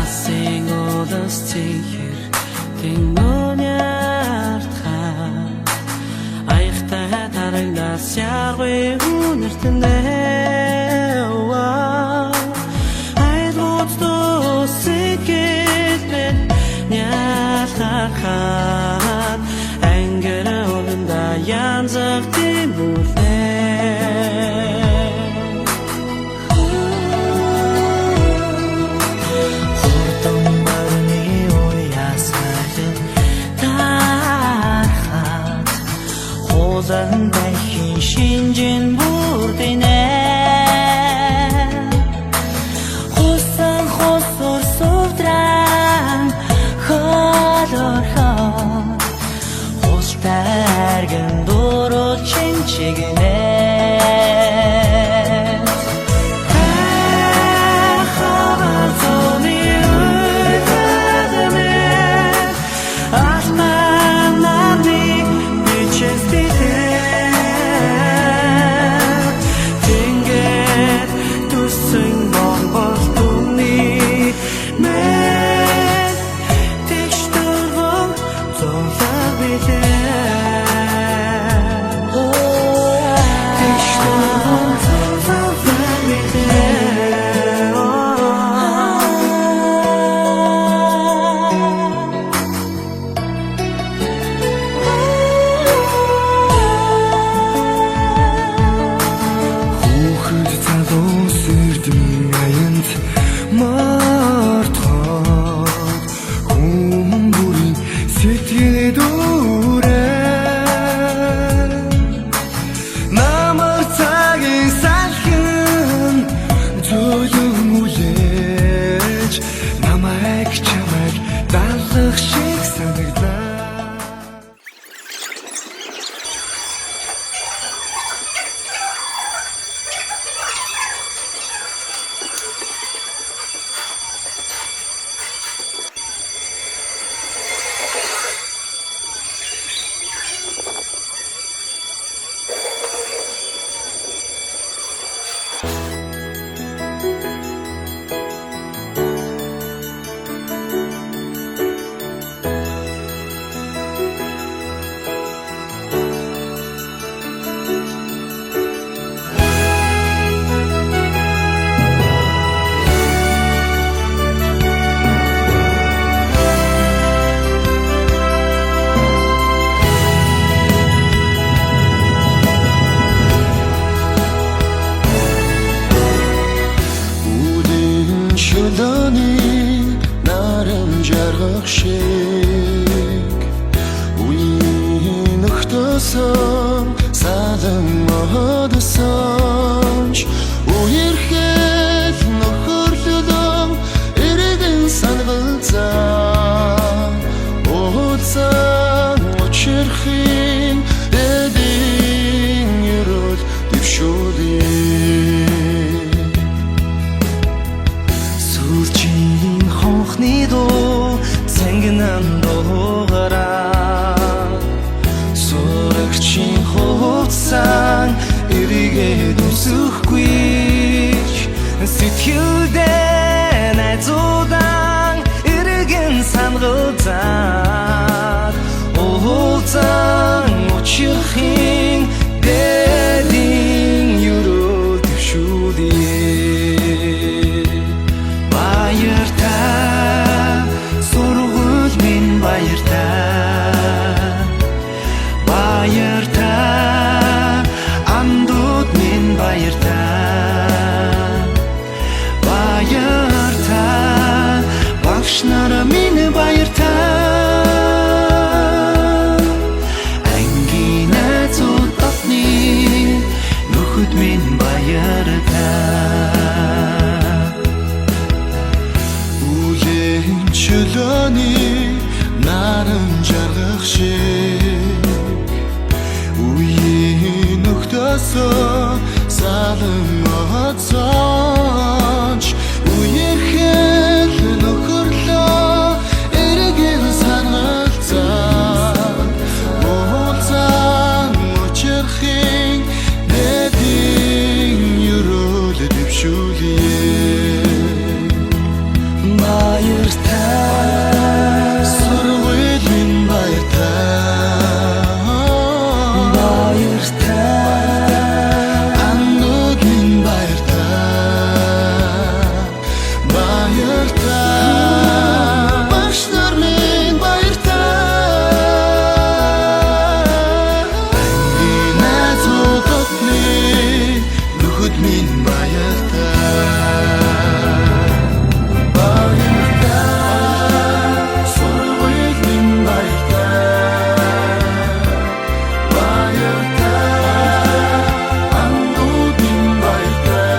Асын улас цэнхэр тэнгүүний артхаа аяхтай тарагнаас яргүй үнэртэнэ. Айлгууд сэтгэлбэн нялхархаад ангир олонда янзах тэмүүлээ. Хурдан морины уяас хайлан тархаад хуулан дахин шинжин бүрдэнэ. Хусан хусур сувдран холорхоод хултай аргин дуруу чинчигнэ. Хүүхэд залуус эрдмийн аянд мартахад хүмүүн бүрийн сэтгэл дүүрэн намар цагийн салхин зөөлөн үлээж намайг чамайг даалгах шиг санагдлаа. Үдэн шөлөөний наран жаргах шиг үеийн нөхдөсөн салан модсонч үерхэл нөхөрлөлөн эргэн сангалзаа уулзан учирхын эдийн ерөөл дэвшүүлээ. Сүүлчийн хонхны дуу цангинан дуугараа сурагчийн хувцсан эргээд өмсөхгүй сэтгэлдээ найзуудан эргэн сангалзаад уулзан учирхын дэдийн ерөөл дэвшүүлээ. Баяртай сургууль минь, баяртай, баяртай андууд минь, баяртай, баяртай. Үеийн нөхдөсөө салан оцооч үерхэл нөхөрлөө эргэн сангалзаа уулзан учирхын нэдийн өрөөл дэвшүүлье. Баяртай сургууль минь баяртай, баяртай ангууд минь баяртай, баяртай багш нар минь баяртай, ангийн найзууд дотны нөхөд минь баяртай. Баяртай сургууль минь баяртай, баяртай ангууд минь баяртай,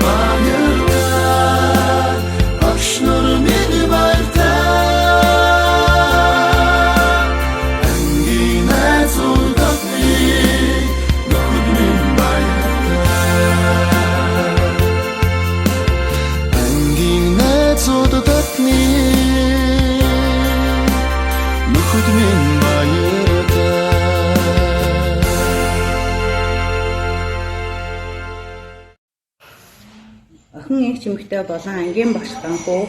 баяртай багш нар минь баяртай, ангийн найзууд дотны нөхөд минь баяртай, ангийн найзууд дотны нөхөд минь баяртай. Охин эгч эмэгтэй болон ангийн багш Ганхуу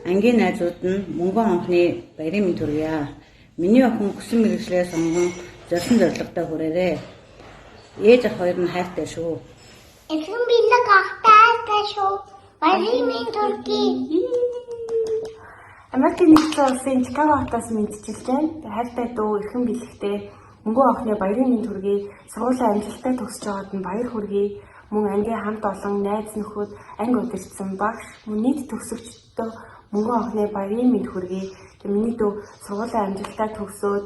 ангийн найзууд нь мөнгөн хонхны баярын мэнд хүргье. Миний охин хүссэн мэргэжлээ сонгон зорьсон зорилгодоо хүрээрэй. Ээж ах хоёр нь хайртай шүү. Эхэн бэлэг ахтай шүү. Баярын минь төргий. Америкийн нэгдсэн улсын Чикаго хотоос мэндчилж байна. Тэгээ хайртай дүү эрхэм бэлэгтэй мөнгөн охины баярын мэнд хүргэе. Сургуулаа амжилттай төгсөж байгаад нь баяр хүргэе. Мөн ангийн хамт олон найз нөхөд, анги удирдсан багш, мөн нийт төгсөгчдөд мөнгөн охины баярын мэнд хүргэе. Тэгээ миний дүү сургуулаа амжилттай төгсөөд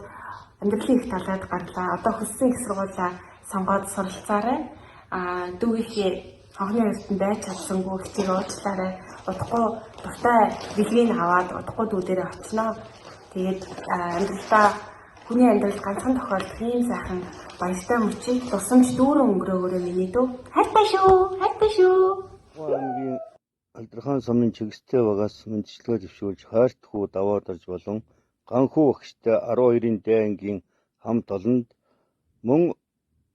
амьдралын их талаад гарлаа. Одоо хүссэн их сургуулаа сонгоод суралцаарай. Аа дүүгийнхээ хонхны эрдэнд байж чадсангүй хичээг уучлаарай. Удахгүй дуртай бэлгийг аваад удахгүй дүү дээрээ очино. Тэгээд амьдралдаа хүний амьдрал ганцхан тохиолдох ийм сайхан баяртай мөчийг тусамж дүүрэн өнгөрөөгөөрэй миний дүү. Хайртай шүү. Хайртай шүү. Тухайн аймгийн Алдархан сумын Чигстэй багаас мэндчилгээ дэвшүүлж хайрт хүү Даваадарж болон Ганхүү багштай 12-ын дэй ангийн хамт олонд мөн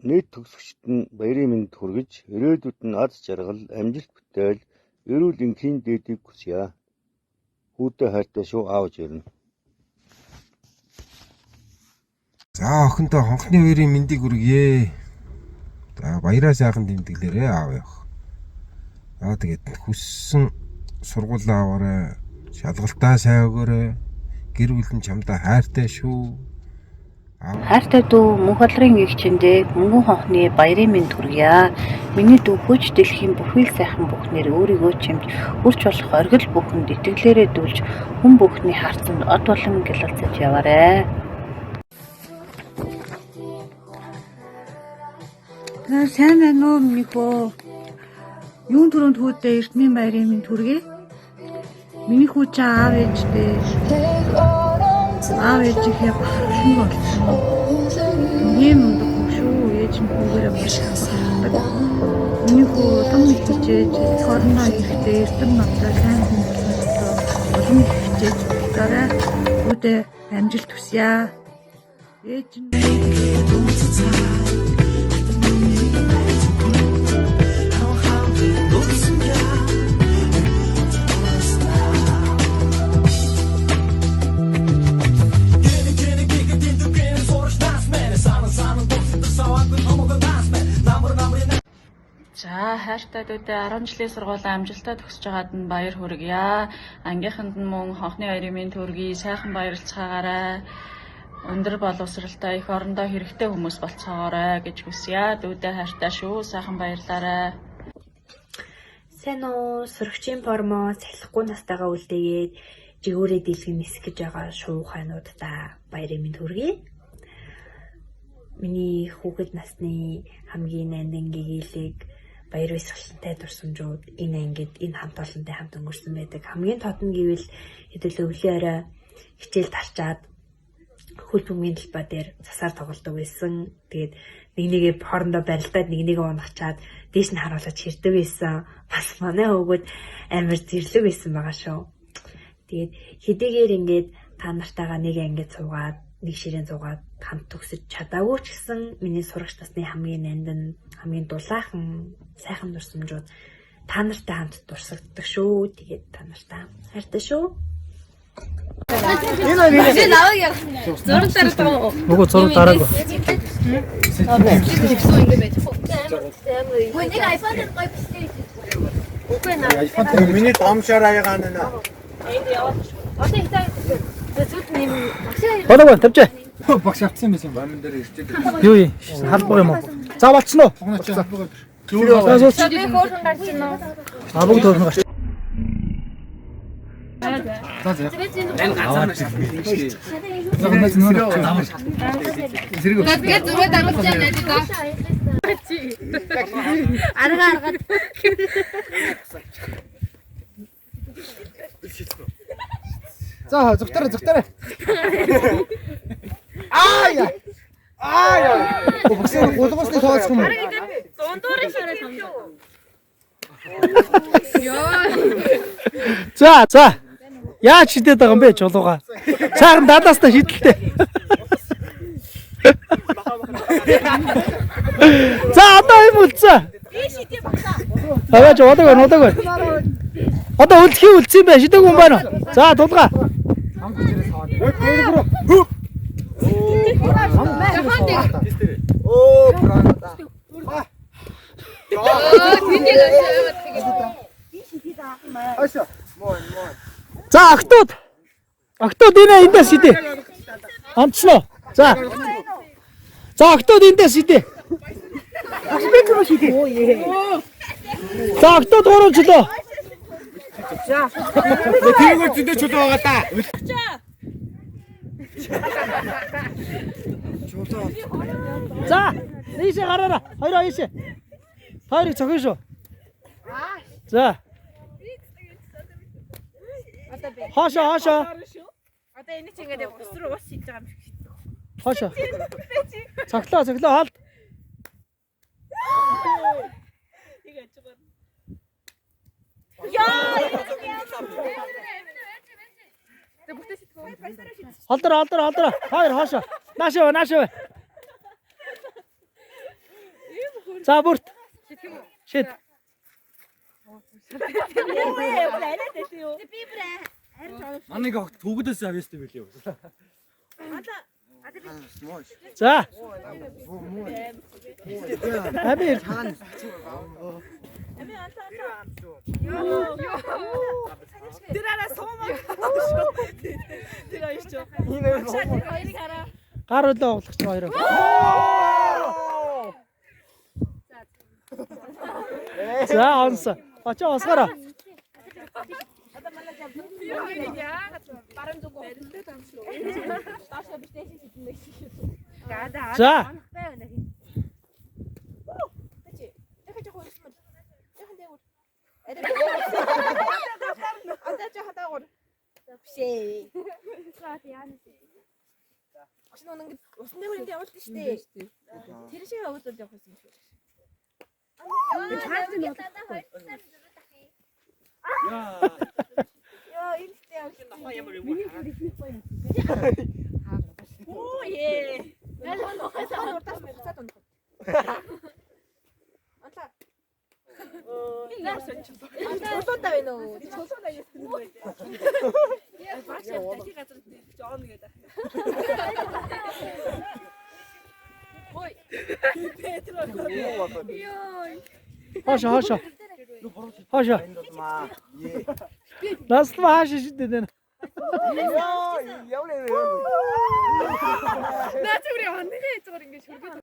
нийт төгсөгчдөд нь баярын мэнд хүргэж, ирээдүйд нь аз жаргал, амжилт бүтээл, эрүүл энхийн дээдийг хүсье. Хүүдээ хайртай шүү, аав ээж нь. За охиндоо хонхны хоёрын мэндийг хүргье. За баяраа сайхан тэмдэглээрэй аав явах. За тэгээд хүссэн сургуулаа аваарай. Шалгалтаа сайн өгөөрэй. Гэр бүл нь чамдаа хайртай шүү. Хайртай дүү мөнх алрын эгчэндээ мөнгөн хонхны баярын мэнд хүргье. Миний дүү хөөж дэлхийн бүхий л сайхан бүхнээр өөрийгөө чимж хүрч болох оргил бүхэнд итгэлээрээ дүүлж хүн бүхний харцанд од болон гялалзаж яваарай. За сайн байна уу миний хүү? Юун түрүүнд хүүдээ Эрдмийн баярын минь хүргэе. Миний хүү чи аав ээжтэй. Аав ээжийнхээ бахархсан болсон. Ийм ундаг хүү шүү. Ээж нь хүүгээрээ маш их бахархдаг. Миний хүү улам их хичээж, эх орондоо ирэхдээ эрдэм номтой сайн хүн болсон төлөө улам их хичээж суралцаарай. Хүүдээ амжилт хүсье. Ээж нь За хайртай дүүдээ 10 жилийн сургуулаа амжилттай төгсөж байгаад нь баяр хүргье. Ангийнханд нь мөн хонхны баярын мэнд хүргэе. Сайхан баярлцгаагаарай. Өндөр боловсралтай эх орондоо хэрэгтэй хүмүүс болцоогоорой гэж хүсье. Дүүдээ хайртай шүү. Сайхан баярлаарай. Сайн уу, сөрөгчийн формоо сахилахгүй настайгаа үлдээгээд жигүүрээ дийлгэн нисэх гэж байгаа шуухайнуудаа баярын мэнд хүргэе. Миний хүүхэд насны хамгийн нандин гэгээлэг баяр баясгалантай дурсамжууд энэ ангид энэ хамт олонтой хамт өнгөрсөн байдаг. Хамгийн тод нь гэвэл хэдүүлээ өглөө орой хичээл тарчаад Хөл бөмбөгийн талбай дээр засаар тоглодог байсан. Тэгээд нэг нэгээ хоорондоо барилдаад нэг нэгээ унахчаад дээш нь харуулж хэрдэг байсан. Бас манай хөвгүүд амар зэрлэг байсан байгаа шүү. Тэгээд хэдийгээр ингээд та нартайгаа нэг ангид суугаад нэг ширээн суугаад хамт төгсөж чадаагүй ч гэсэн миний сурагч насны хамгийн нандин, хамгийн дулаахан, сайхан дурсамжууд та нартай хамт дурсагддаг шүү. Тэгээд та нартай хайртай шүү. Энэ наваг яах юм. Зураг дараад байгаа уу? Нөгөө зураг дараагүй. Үгүй нэг iPhone дээр гоё бичлэг хийж. Үгүй наа. Миний домшоор аягаан нэ. Энд яваад шүү. Одоо их таа зүуд нэм багшаа. Болоогүй тавьжээ. Багш авсан байсан. Бамин дээр ирчээд. Юу юм? Халбаг юм уу? За болцсон уу? За сууц. Би хөөрхөн гарч байна уу? А бүгд хөөрхөн гарч. За за. Энэ ганцаар Зэрэг. Тэгээд зүрээ дагуулж яа гэдэг даа. Арга арга. За зүгтэрэ зүгтэрэ. Аа яа. Аа яа. Багш гулгуусны тооцох юм уу? Дундуурын шараа том. Йоо. За за. Яаж шидэд байгаа юм бэ чулууга? Цаахан далаас та шидэлтэй. За одоо юм үлдсэн. Би шидэ багшаа. Аваач удааг байна удааг байна. Одоо үлдэхий үлдсэн юм байна. Шидээг юм байна уу? За тулгаа. Оо браво. За октод. Октод энэ эндээс шидэ. Онцлоо. За. За октод эндээс шидэ. За октод гурван чулуу. Тэргээр зөндөө чулуу байгаа та. За ийшээ гараараа. Хоёроо ийшээ. Хоёрыг цохино шүү. За. Хоошоо хоошоо. Одоо энэ чинь ингээд ус руу ус шидэж байгаа юм шиг шидэх. Хоошоо. Цоглоо цоглоо хоолд. Яа. Холдор холдор холдор. Хоёр хоошоо. Наашаа наашаа. За бүрт. Шид. Манайг огт төгдөөс авьяастай билээ. За. Амир. Тэр араа суумаа шүү. Тэр хоёр ч. Тэр хоёрыг хараа. Гар өглөө оглох чи хоёроо. За онсон. Очоо осгороо. Баруун зүг барилдаад юм шүү. Доошоо биш дээшээ шидэнэ гэж. За. Одоо жоохон даагуур. Бишээ. Багш нөө ингээд усан дээр ингээд явуулдаг шүү дээ. Тэр шиг явуулаад явах юм шиг. Йоо, энэ ихтэй явж байна. Оо ээ. Аль нь урдаас буцаад унах. Онлаа. Чулуунтай байна уу? Чулуунтай яасан юм бэ? Яа, багш дахи газар жоон гэдэг. Ой. Йоо. Хоошоо хоошоо. Хоошоо. Наслаа хаашаа шидэд байна. Яа, явна. Наа зүгээр онныхээ зүгээр ингэж хөргөд.